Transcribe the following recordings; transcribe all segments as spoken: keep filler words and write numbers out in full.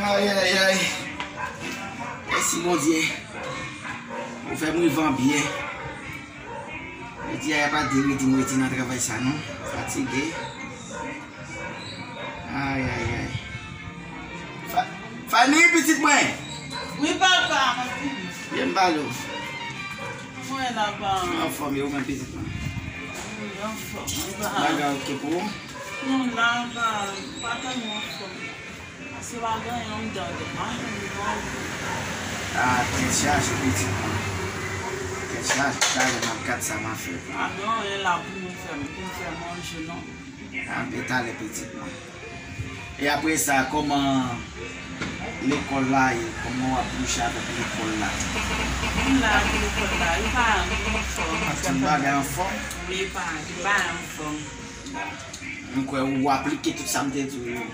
Ay, ay, ay. Mèsi, Bondye. Ou fè m rive an byen. Jodi a, y a pa de rete, m rete nan travay sa, non. Fatige. Ay, ay, ay. Fa-, Fanny, pitit mwen. Wi, papa, m ap vini. Vin pale w. Mwen la, pa. Anfòm, e ou menm, pitit mwen? Wi, anfòm, wi, pa. Bagay oke pou ou? Non, la, pa, pa tèlman anfòm. Paske pa gen anyen anndan, m pa janm gen anyen. Ah, tèt chaje, pitit mwen. Tèt chaje, talè m ap gad sa m a fè. Pa gen anyen la pou nou fè, pou nou fè manje, non. Ah, men talè, pitit mwen. E apre sa, kòman lekòl la ye? Kòman w ap bouche avèk lekòl la? M la avèk lekòl la, li pa anfòm. Tout bagay anfòm? Wi, pa, li pa anfòm. M kwè ou aplike tout sa m te di w yo.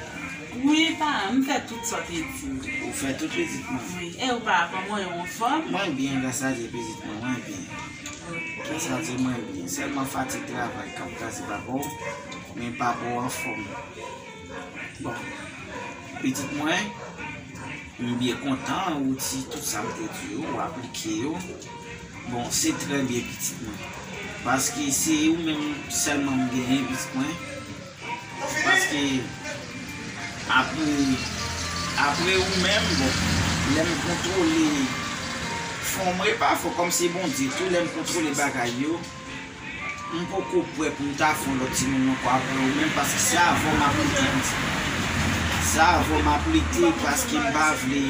Wi, pa, m fè tout sa w te di m. Ou fè tout, pitit mwen? Wi. E ou pa, kòman w anfòm? Mwen byen, gras a Dye, pitit mwen, mwen byen. Ok. Gras a Dye, mwen byen. Sèlman fatig travay k ap kraze papa w, men papa w anfòm. Bon, pitit mwen, m byen kontan ou di tout sa m te di yo, ou aplike yo. Bon, se trè byen, pitit mwen. Paske se ou menm sèlman m genyen, pitit mwen. Paske apre, apre ou menm, bon, lè m kontwole fon mwen, e pa fon, kòm se Bondye tou, lè m kontwole bagay yo, m poko prè pou m ta fè yon lòt timoun ankò apre ou menm, paske se avè w m ap lite, pitit mwen. Se avè w m ap lite, paske m pa vle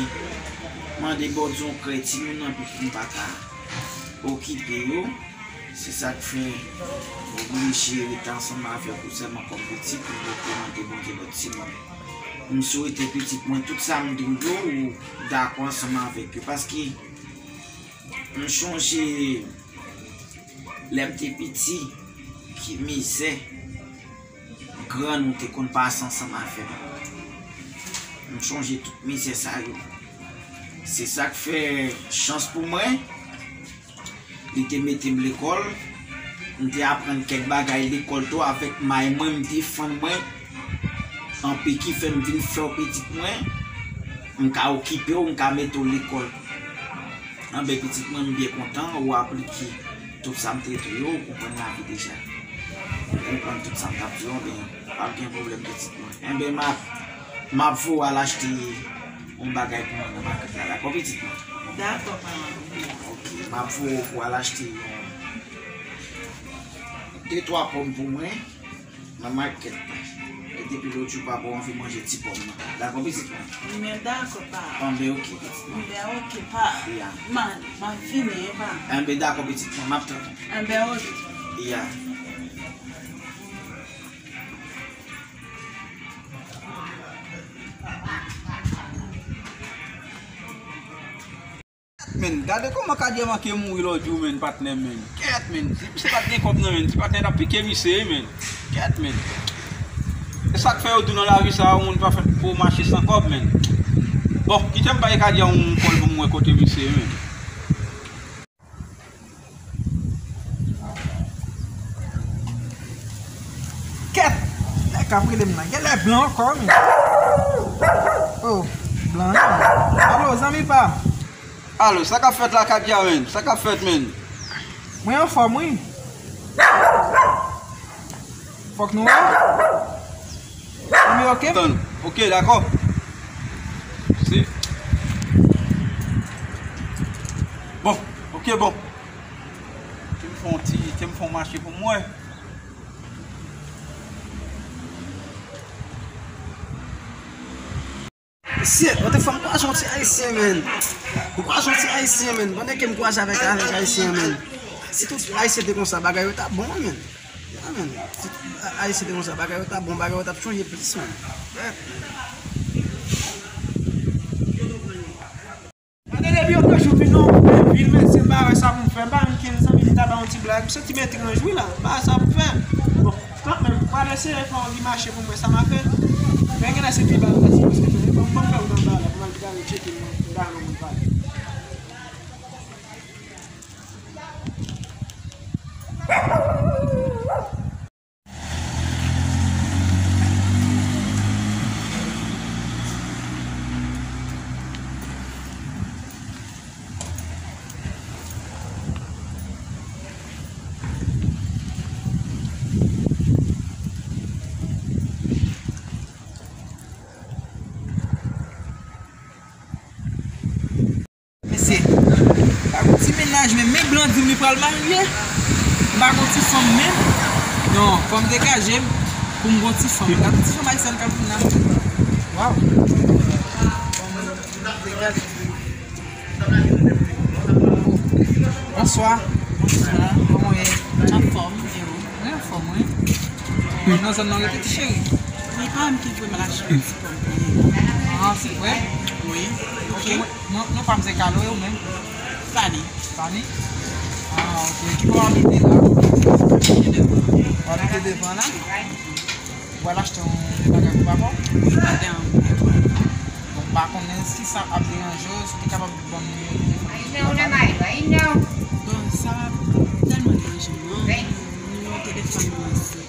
mande Bondye yon krè timoun nan pou m pa ka okipe yo. Se sa k fè m oblije rete ansanm avèk ou sèlman kòm pitit, m poko mande Bondye lòt timoun. M swete pitit mwen, tout sa m di w yo, ou dakò ansanm avèk yo. Paske m chonje lè m te piti, ki mizè grann ou te konn pase ansanm avè m. M chonje tout mizè sa yo. Se sa k fè chans pou mwen, li te mete m lekòl. M te aprann kèk bagay lekòl tou avèk may mwen, m defann mwen anpi ki fè m vin fè w pitit mwen. M ka okipe w, m ka mete w lekòl. Anben, pitit mwen, m byen kontan ou aplike tout sa m te di w yo, ou konprann lavi deja. Ou konprann tout sa m t ap di w, anben, pa gen pwoblèm, pitit mwen. Enben, m ap, m ap voye w al achte yon bagay pou mwen nan maket la, dakò, pitit mwen? Dakò, pa. Ok, m ap voye w pou w al achte yon de twa pòm pou mwen nan maket la. E depi lòt jou, papa w anvi manje ti pòm nan. Dakò, pitit mwen? Men dakò, pa. Anben, ok, pitit mwen. Men ok, pa. Ya. M a, m ap vini, pa. Enben, dakò, pitit mwen, m ap tann ou. Enben, ok. Ya. Men, gade kòman Kadya manke mouri lòt jou, men, patnè, men. Kèt, men. Si misye pa t gen kòb, non, men. Ti patnè t ap pike misye, men. Kèt, men. E sa k fè yo di w nan lavi sa a, yon moun pa fèt pou mache san kòb, men. Bon, kite m bay Kadya yon kòl pou m wè kote misye ye, men. Kèt! Nèg k ap rele m nan genlè blan ankò, men. Oh, blan, non. Alo, zanmi pa m. Alo, sa k ap fèt la, Kadya, men? Sa k ap fèt, men? Mwen anfòm, wi. Fòk nou wè. Zanmi, ok? Tann. Ok, dakò. Si. Bon, ok, bon. Te m fè yon ti, te m fè yon mache pou m wè. Mesye, mwen te fè m kwaze yon ti ayisyen, men. M kwaze yon ti ayisyen, men. Pandan ke m kwaze avèk, avèk ayisyen, men. Si tout ayisyen te konsa, bagay yo t ap bon, men. Ya, men. Si tout ayisyen te konsa, bagay yo t ap bon, bagay yo t ap chanje plis, men. Yeah. Gade depi yon de jou vin nan yon vil, men se m pa wè sa pou m fè. M pa menm kenn zanmi m ta ba yon ti blag. M santi m etranj, wi, la. M pa wè sa pou m fè. Bon, kanmenm, m pral eseye fè yon ti mache pou m wè sa m a fè. Men genlè se pi ba m pase, paske bon, m ban m fè yon anba la, pou m al gade tcheke m, m ta nan moun pale. Men, men Blan di m li pral marye. M pa gon ti fanm menm. Non, fò m degaje m pou m gon ti fanm. Gade ti fanm ayisyèn k ap vin la. Waw. Fò m degaje m. Bonswa. Bonswa. Kòman w ye? Anfòm, e ou? Mwen anfòm, wi. Nan zòn nan w rete, ti cheri? Wi, pa m ki voye m al achte yon ti pòm pou li. Ah, se vre? Wi. Ok. Non, non pa m se Kalo, e ou menm? Fani. Fani? Ah, ok. Ki bò w abite la? W abite devan la? Ou al achte yon bagay pou papa w? Wi, pandan. Bon, m pa konnen si sa ap deranje w, si w te kapab ban m nimewo telefòn. Bon, sa pa tèlman deranje m, non. Nimewo telefòn mwen se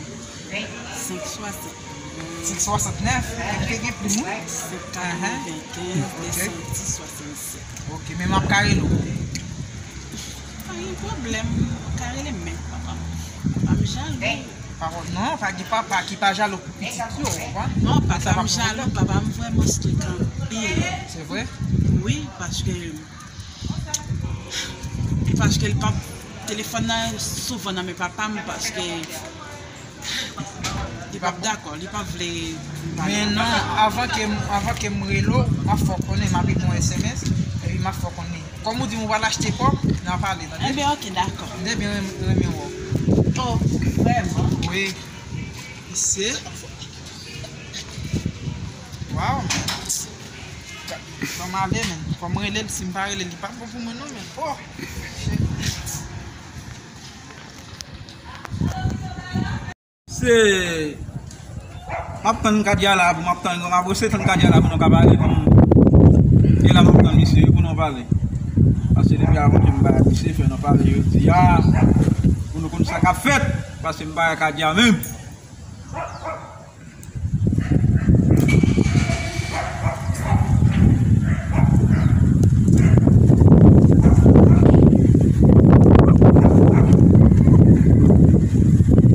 senk swasant. Senk swasantnèf? Epi te gen plim, wi. Senk katrevenkenz, desann di, swasannsèt. Ok, men m ap ka rele w. Pa gen pwoblèm, ou ka rele m, men papa m, papa m jalou. Papa, non, pa gen papa ki pa jalou pou pitit yo, ou konprann? Non, papa m jalou, papa m vrèman strik anpil. Se vre? Wi, paske, paske l p ap, telefòn nan souvan nan men papa m, paske li p ap dakò, li p ap vle m pale. Men non, avan ke m, avan ke m rele w, m ap fè w konnen, m ap ekri yon S M S, epi m ap fè w konnen. Kòm ou di m ou pral achte pòm, n a pale, tande? Enben, ok, dakò. M te byen renmen, renmen wè w. Oh, vrèman? Wi. Mesye. Waw. Fò m ale, men. Fò m rele l. Si m pa rele l, li p ap bon pou mwen, non, men. Oh! Shit. Se, m ap tann Kadia la, pou m ap tann, m ap rese tann Kadia la pou nou ka pale, kòm, e la m ap tann misye pou nou pale. Paske depi avan ke m bay ak misye, fè nou pale jodi a, pou nou konn sa k ap fèt, paske m pa wè Kadia menm.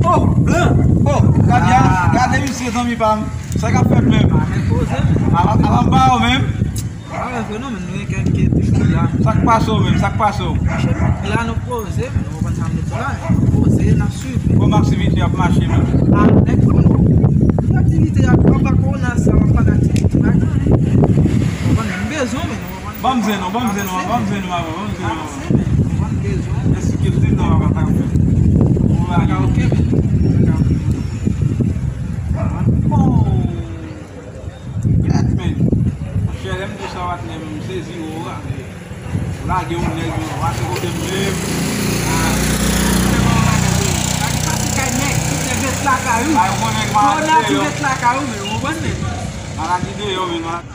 Oh, Blan! Oh, gade, ah, gade misye, zanmi pa m. Sa k ap fèt menm? Ah, men poze, men. Ala, ala m ba w menm. Ah, vre non, men nou gen kèk epi la. Sa k pase w menm? Sa k pase w? Monchè, la nou poze, men nou konprann sa m di la. Poze, n ap swiv. Kòman aktivite ap mache menm? Ah, nèg, bon. Tout aktivite ap, anba kowona sa, w ap pa aktivite bagay. Ou konprann, m bezwen, men nou konprann. Ban m zen non, ban m zen non, ban m zen non avan, ban m zen non. Ban m zen, men nou konprann, bezwen. Èske m di non avan sa k ap fèt? Karaoke, men. Karaoke. Oh. Gad, men. Monchè, lè m di w sa, patnè m, m sezi, o, a. Ou lage yon nèg, yo, pase kote m menm. Ah. Lage pase kay nèg, tout nèg ret lakay ou. Ay, ou konnen maladi deyò. Maladi deyò, men, maladi.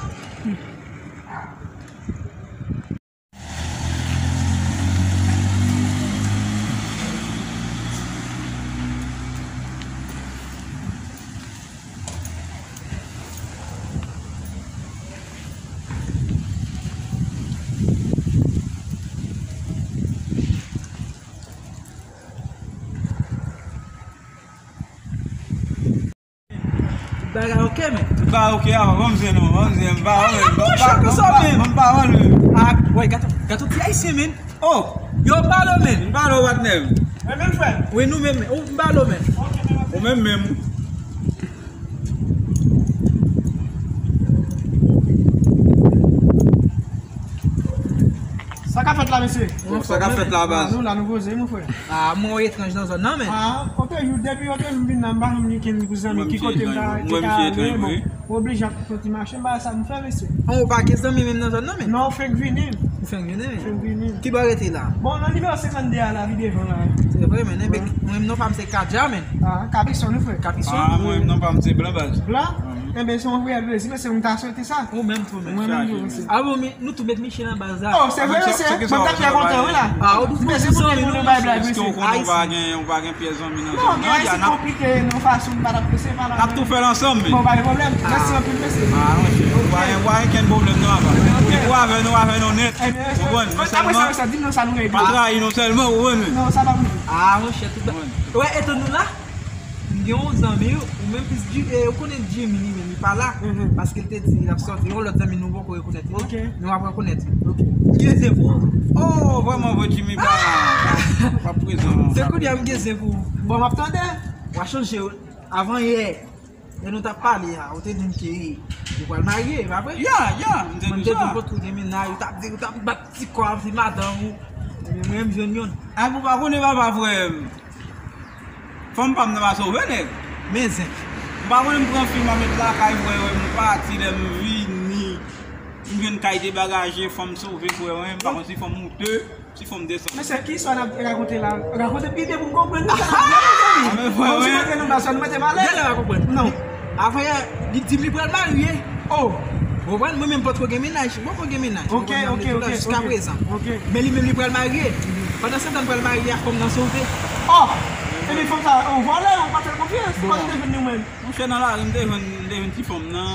Tout bagay oke, men. Tout bagay oke, a, ban m zen non, ban m zen, m pa wè, men. Ban m pa wè, men. A, wè, gato, gato ti ayisyen, men. Oh! Yo, m pale w, men. M pale w, patnè m. Mwen menm, frè. Wi, nou menm, men. Ou, m pale w, men. Ou menm menm. Sa k ap fèt la, mesye? Bon, sa k ap fèt la, baz? Nou la, nou poze, mon frè. Ah, mwen yon etranj nan zòn nan, men. Ah, oke, jou, depi oke, m vin la, m pa janm gen kenn zanmi ki kote m ta, ki ta ale, bon. Mwen oblije ap fè ti mache, m pa sa m fè, mesye. An, ou pa gen zanmi menm nan zòn nan, men? Non, fenk vini. Ou fenk vini, men? Fenk vini. Ki bò w rete la? Bon, nan nimewo senkannde a la, pi devan la. Se vre, men, enben, mwen, non pa m se Kadja, men. Ah, Kapison, wi, frè. Kapison? Ah, mwen, non pa m se Blan, baz. Blan? Enben, se yon reyèl plezi, mesye, m ta swete sa. Ou menm tou, men. Mwen menm tou, mesye. Ah, bon, men, nou tou met Michel nan baz la. Oh, se vre, mesye. Mwen ta trè kontan, wi, la. Ah, ou tou met zanmi nou, bay blag, mesye. Èske ou konnen ou pa gen, ou pa gen pyès zanmi nan zòn nan? Non, gen, se konplike, nan fason m pa t ap prese, pa la. N ap tou fè l ansanm, men. Bon, pa gen pwoblèm. Mèsi anpil, mesye. Ah, monchè. Ou pa gen, ou pa gen kenn pwoblèm, non, apa. Depi w avè nou, avè nou nèt. Ou konprann? Men sèlman, pa trayi nou sèlman, ou konprann? Non, sa pa vre. Ah, monchè, tout ba-, wè, etan nou la? Gen yon zanmi, ou menm plis Ji-, eh, ou konnen Jimmy li menm, li pa la, paske l te di l ap sòti, yon lòt zanmi nou poko rekonèt li, men w ap rekonèt li. M gen zen pou ou. Oh, vrèman vre, Jimmy pa, pa prezan. Se kounye a m gen zen pou ou. Bon, m ap tande. W a chanje, wi. Avan yè, lè nou t ap pale a, ou te di m ke ou pral marye, e pa vre? Ya, ya, m te di sa. Mwen m te di w potko gen mennaj, ou t ap di, ou t ap bat ti kò ap di madanm ou. Ebyen, mwen, m jwenn youn. A, ou pa konnen papa, frè m. Fanm pa m nan pa sove, nèg. Men zen. M pa konnen, m pran fi m, m met lakay, frè, wè, m pati, lè m vini, m jwenn kay debagaje, fanm sove, frè, wè, m pa konn si fanm moute, si fanm desann. Mesye, ki istwa n ap rakonte la? Rakonte pi byen pou m konprann. Ah, men, frè, wè. Ou mete nou nan sa, nou mete m alèz. Genlè pa konprann. Non. Avan yè, li di m li pral marye. Oh! Ou konprann? Mwen menm potko gen mennaj. Mwen poko gen mennaj. Ok, ok, ok, ok. Jiska prezan. Ok. Men li menm li pral marye. Pandan se tan li pral marye a, fanm nan sove. Oh! Epi fanm sa, ou vòlè, ou pa fè l konfyans. Bon. Kote w te jwenn li menm? Monchè, nan lari, m te jwenn, m te jwenn ti fanm nan.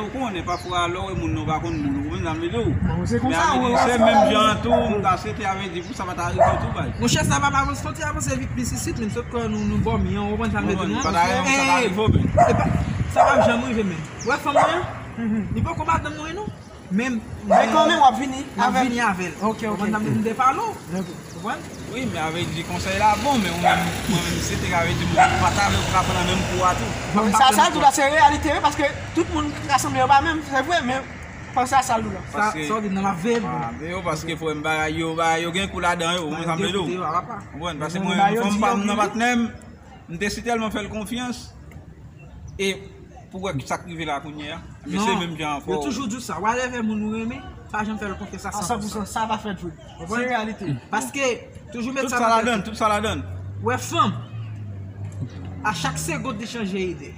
Ou konnen, pafwa, lè w wè moun nan, ou pa konn moun, ou konprann sa m vle di w? Bon, se konsa, men se menm jan an tou, m ta swete avèdi pou sa pa ta rive w tou, baz. Monchè, sa pa, pa, fwontyè a avanse vit plis isit, men sot kwè nou, nou bò mi an, ou konprann sa m vle di w, non? Sa ta rive w, men. E pa, sa p ap janm rive, men. Ou wè fanm nan, li poko madanm mwen, non. Men, men kanmenm, w ap vini avè l. M ap vini avè l. Ok, ok. Ou konprann sa m vle di w, m te pale w. Ou konprann? Wi, men avèdi konsèy la bon, men ou menm, mwen menm, se te avèdi m pa ta vle w ka pran nan menm kou a tou. Bon, sa, sa l di w la, se reyalite, wi, paske tout moun rasanble yo pa menm, se vre, men panse a sa l di w la. Sa, sa w di m nan, m ap veye pou ou. Ah, men yo, paske frè m, bagay yo, bagay yo gen kou ladan yo, ou konprann sa m vle di w. Ou konprann? Paske mwen, fanm pa m nan patnè m, m te si tèlman fè l konfyans, e pou wè sa k rive la kounye a. Men se menm jan ankò. Yo toujou di w sa, whatever moun ou renmen, pa janm fè l konfyans a san pou san. A san pou san, sa pa fèt vre. Se reyalite. Paske, toujou met sa nan tèt ou. Tout sa ladann, tout sa ladann. Wè fanm, a chak segonn li chanje ide.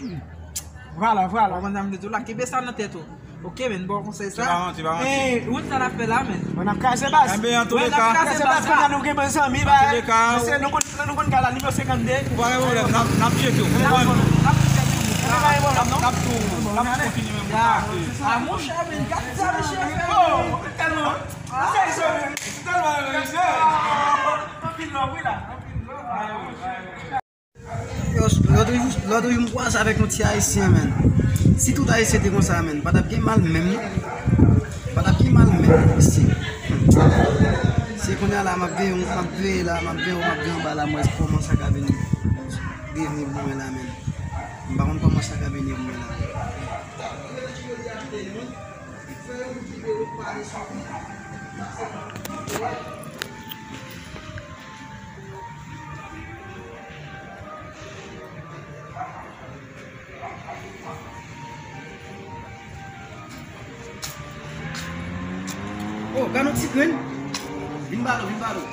Vwala, vwala. Ou konprann sa m vle di w la, kenbe sa nan tèt ou. Ok, men, bon konsèy sa. Se pa manti, pa manti. Eh, wout sa n ap fè la, men. Bon, n ap kraze baz. Enben, antouleka. N ap kraze baz, kounye a nou gen bon zanmi, ba. Antouleka. Se nou konn, nou konn kay la, nimewo senkannde. Pa gen pwoblèm, n ap, n ap tcheke w. N ap, n ap, n ap tou, n ap kontinye menm kontakte. Ah, monchè, men, gad sa, mesye. Oh, tèlman. Se, se, se tèlman, mesye. Anpil love, wi, la. Anpil love. Yo, lòt jou, lòt jou m kwaze avèk yon ti ayisyen, menn. Si tout ayisyen te konsa, menn, pa t ap gen mal menm, non. Pa t ap gen mal menm, mesye. Se kounye a la, m ap veye, m ap veye la, m ap veye, m ap veye anba la, m wè kòman sa ka vini, devni pou mwen la, menn. M pa konn kòman sa ka vini pou mwen la. Oh, gade yon ti grenn. Vin ba nou, vin ba nou.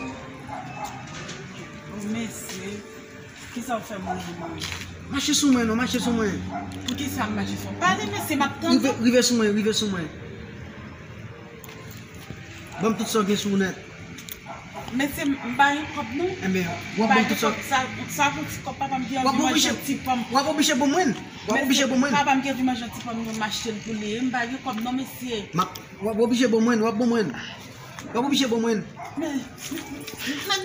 Oh, mesye. Kisa w fè mwen menm? Mache sou mwen non, mache sou mwen. Poukisa m mache sou w? Pale, mesye, m ap tande. Rive, rive sou mwen, rive sou mwen. Ban m tout sa w gen sou ou nèt. Mesye, m pa gen kòb non. Enben, w ap ban m tout sa. Sa, sa pou ti kòb papa m gen anvi manje yon ti pòm. W ap oblije ban mwen. W ap oblije ban mwen. Papa m gen anvi manje yon ti pòm, m achte l pou li. M pa gen kòb non, mesye. M ap, w ap oblije ban mwen, w ap ban mwen. W ap oblije ban mwen. Men, men, men.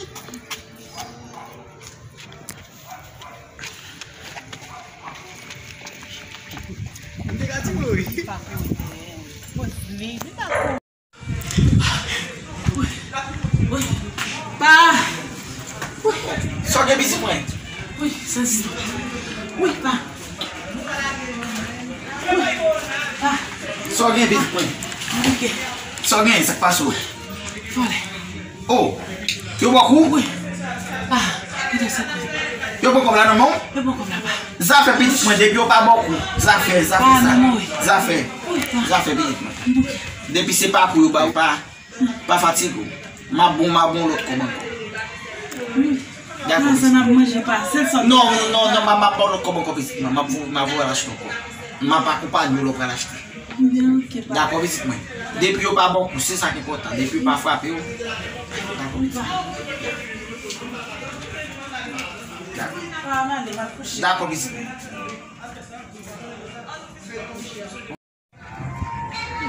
M te ka di w wi. Li pa konnen. Poz li, li pa konnen. Wi. Wi. Pa. Wi. Sa w gen pitit mwen? Wi, sa se. Wi, pa. Wi, pa. Sa w gen pitit mwen? Ok. Sa w gen, sa k pase w? Vòlè. Oh, yo ba w kou? Wi. Pa, kite sa. Yo pran kòb la nan men w? Yo pran kòb la, pa. Zafè pitit mwen, depi yo pa ba w kou. Zafè, zafè, zafè. Zafè. Wi, pa. Zafè pitit mwen. Depi se pa kou yo ba w, pa, pa fatige w. M ap bon, m ap bon lòt kòb ankò. Dakò. Sa n ap manje pa, se sa. Non, non, non, m ap, m ap ba w lòt kòb ankò pitit mwen. M ap, m ap voye al achte ankò. M ap akonpanye w lè w pral achte. Dakò, pitit mwen. Depi yo pa ba w kou, se sa k enpòtan. Depi yo pa frape w. Dakò, pitit mwen. Dakò. Dakò, pitit mwen.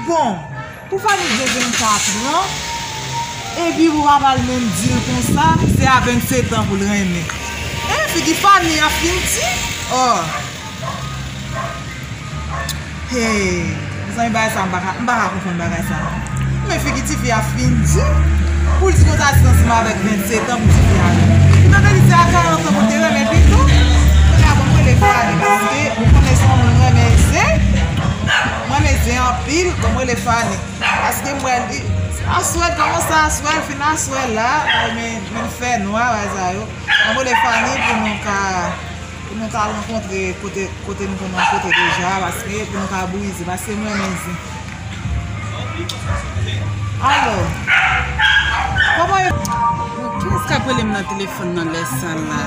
Bon, pou Fanny Jezens sa pran, epi pou papa l menm di l konsa, se a vennsèt an pou l renmen. E figi Fanny ap fin ti. Oh. Hey, mezanmi, bagay sa, m pa ka, m pa ka konprann bagay sa. Men figi tifi a fin di, pou l di konsa se ansanm avèk vennsetan pou tifi a. Poutan li se a karant an pou l te renmen pito. Kounye a bon, m rele Fani, paske ou konnen se yon moun m renmen zen. M renmen zen anpil, bon, m rele Fani. Paske m wè li, aswè l kòmanse aswè l, fin aswè la, men, men fè nwa, bagay sa yo. M rele Fani pou nou ka, pou nou ka rankontre kote, kote nou konn rankontre deja, paske pou nou ka brize, paske mwen menm zen. Alo. Kòman yo? Bon, kiyès k ap rele m nan telefòn nan lè sa la?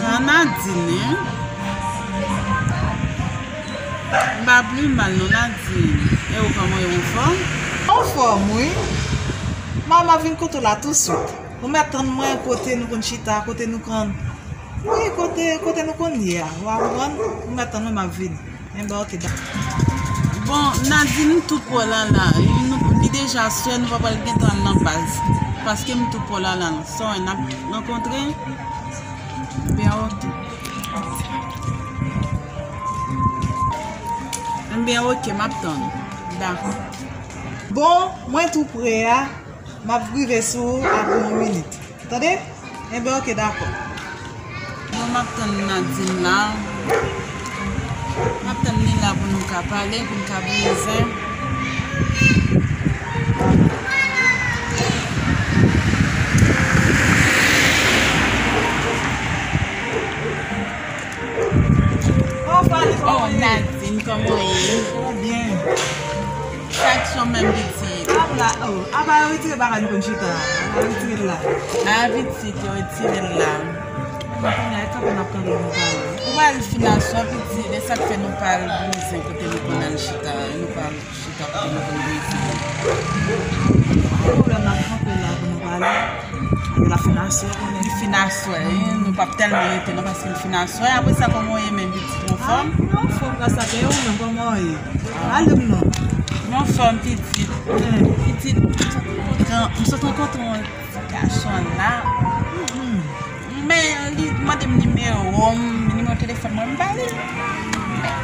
A, Nadine, hein? M pa pli mal non, Nadine. E ou, kòman ye, ou anfòm? Anfòm, wi. Mama vin kote w la touswit. Ou mèt tann mwen kote nou konn chita, kote nou konn, wi, kote, kote nou konn ye a. Ou a konprann? Ou mèt tann mwen, m ap vini. Enben, oke, dakò. Bon, Nadine, m tou pwè la la. Nou, li deja swè, nou pa pral gentan al nan baz. Paske m tou pwè la la. Sa w wè, n ap rankontre? Enben, oke. Enben, oke, m ap tann. Dakò. Bon, mwen tou prè a. M ap rive sou ou apre yon minit. Tande? Enben, oke, dakò. Bon, m ap tann Nadine la. M ap tann li la pou nou ka pale, pou nou ka brize. Oh, Fani, kòman w ye? Nadine, kòman w ye? Mwen byen. Sa k sou menm pitit? Apa, oh, apa yo retire bagay nou konn chita. Apa yo retire l la. A, pitit, yo retire l la. Bon, kounye a, e kanpe n ap kanpe nou pale. Ou pral fin aswè, pitit, e sa k fè nou pa al brize kote nou konn al chita, nou pa al chita kote nou konn brize. Pa gen pwoblèm, n ap kanpe la pou nou pale. Apre l ap fin aswè, konnen. Li fin aswè, wi. Nou p ap tèlman rete non, paske l fin aswè. Apre sa, kòman w ye menm, pitit, ou anfòm? Ah, mwen anfòm, gras a Dye. E ou menm, kòman w ye? Pale m non. Mwen anfòm, pitit. Pitit, m sot rankontre yon ti gason la. Men li mande m nimewo m, nimewo telefòn mwen, m ba li. Men,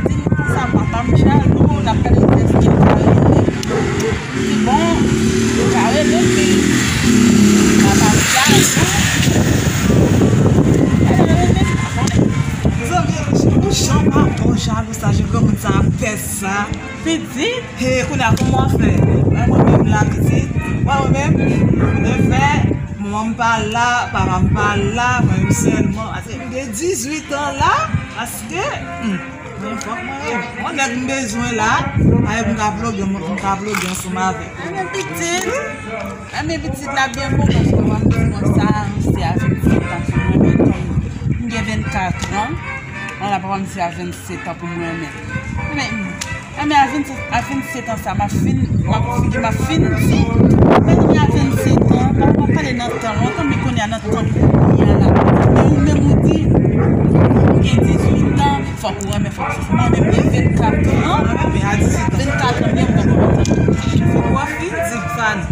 di m konsa, papa m jalou, l ap gade kiyès ki ka rele. Li di, bon, ou ka rele m, men papa m jalou. Ou ka rele m, pa konnen. Zanmi, ou jan pa bon jalou sa, jan granmoun sa ap fè sa. Pitit? He, kounye a, kòman w ap fè? Mwen menm la, pitit. Mwen menm, mwen fè, manman m pa la, papa m pa la, mwen menm sèlman. Paske m gen dizuit an la, paske, hmm, mwen fòk mwen rele. Yon nèg m bezwen la, pa pou m ka vloge, m ka vloge ansanm avè l. Enben pitit, enben pitit la byen bon, paske w ap di konsa, se a vennsetan pou mwen, men tann, m gen vennkat an, an la papa m se a vennsetan pou mwen, men, men, enben a vennsetan, a vennsetan sa, m ap fin, m ap figi, m ap fin di, men a vennsetan, m ap pale nan tan lontan, men kounye a nan tan kounye a la, men ou menm ou di, ou gen dizuit an, fòk ou renmen, fòk se. Mwen menm gen vennkat an. Vennkat an, men mwen kontan. Fòk w ap fin di, Fani.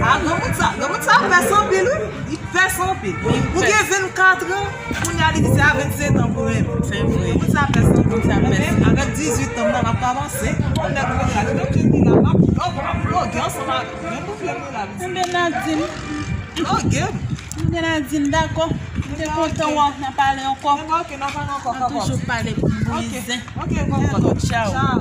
A, granmoun sa, granmoun sa pès anpil, wi. Li pès anpil. Ou gen vennkat an, kounye a li di se a vennsetan pou renmen. Se vre. Granmoun sa pès anpil. Sa pès. Men avèk dizuit an, m ap avanse. Yon nèg mwen la, li mete li la, m ap, m ap, m ap vloge ansanm avè l. Men pou vle nou la, pitit. Enben Nadine. Vloge m. Enben Nadine, dakò. M te kontan wè w, n a pale ankò. Enben oke, n a pale ankò, kòkòt. N a toujou pale pou brize. Oke, kòkòt. Dakò, tchaw. Tchaw.